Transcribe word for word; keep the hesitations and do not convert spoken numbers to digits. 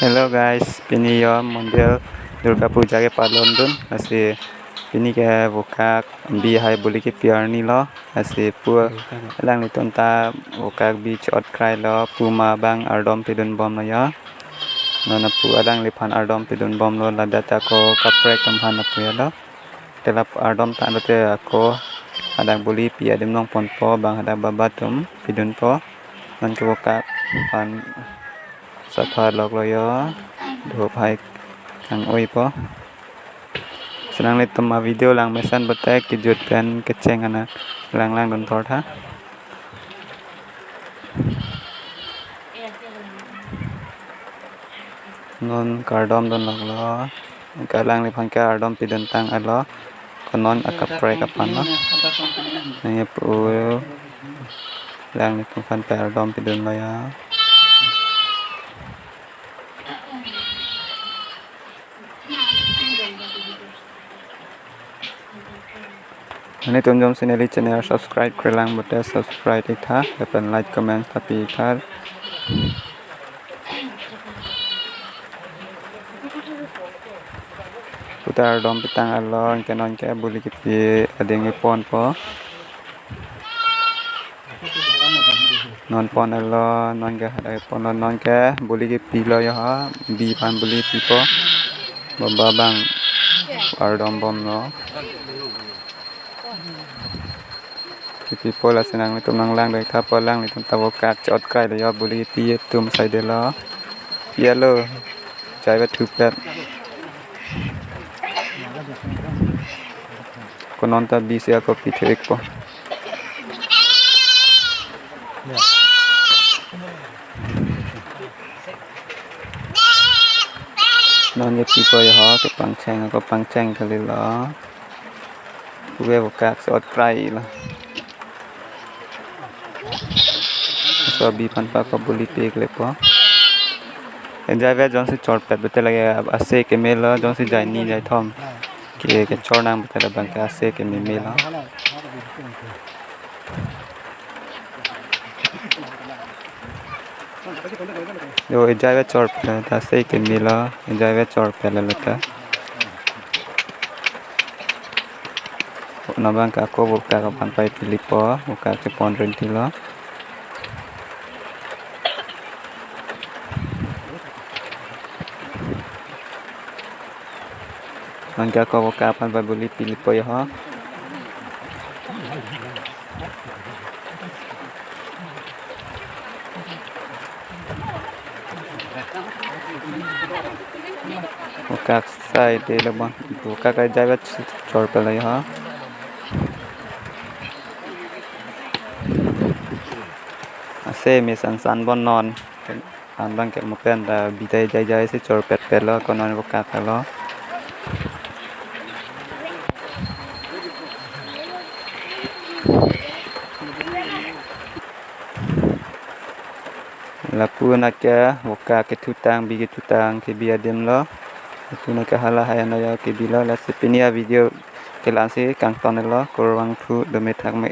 Hello guys, pini yo mondir Durga Puja kepalon dun, lasi pini ke vokak bi hai buli kepi arni lo, lasi pu alanglitum ta vokak bi chot krai lo, pu ma bang ardom pidun bom lo yo. Non pu alangliphan ardom pidun bom lo, ladak ta ako kaprek atum aphan pu ya lo. Te la ardom ta lote ako hadak buli pi adim nong ponpo, bang hadak baba atum pidunpo. Non ke vokak aphan sapha lok lo yo, dhup hai kang-oipo. Lasi nanglitum avideo lang mesen pote kejut pen kecheng ana lang lang dun thor tha. Non kardom dun lok lo. Anke alangliphan ke ardom pidun tang alo. Ko non akaprek aphan lo. Nangji pu alangliphan ke ardom pidun lo ya. Nanglitum jongsi neli channel subscribe kre lang pote subscribe ik tha, lapen like comment ta pi ik tha. Pu ta ardom pitang alo, anke non ke buli kepi ading ponpo. Non pon alo, non ke hadak pon lo, non ke buli kepi lo yo ha, bi aphan buli pipo. Baba bang ardom bom lo. Kepipo, lasi nanglitum nang lang dek tha pu alanglitum ta vokak chot krai lo yo, buli kepi atum saide lo. Pi alo, chai ba thupet. Ko non ta bi si ako pi thu ikpo. Non ke pipo yo ho, kepangcheng ako pangcheng kali lo. Pu ke vokak chot krai lo. Laso bi aphan pa ako buli pi ik lepo. Enjai vet jongsi chorpet pote lake ase keme lo, jongsi jai ni jai thom ke kechor nang pote labang ke ase keme me lo. Yo, enjai vet chorpet ta ase keme lo, enjai vet chorpet lo ta. Non bang ke ako vokak aphan pai pilipo, vokak chepon rinti lo. Non ke ako vokak aphan pai buli pilipo yo ho. Vokak saide lo bang, vokak enjai vet chorpet lo yo ho. Ase me san san bon non. An bang ke mo pen ta bi ta enjai enjai si chorpet pet lo, ko non vokak lo. Lapu na ke vokak kethu tang, bi kethu tang, kebi adim lo. Lapu na ke hala hai ano yo kebi lo, lasi pini avideo ke la-an si kangton lo, kurvangthu, dome thak me.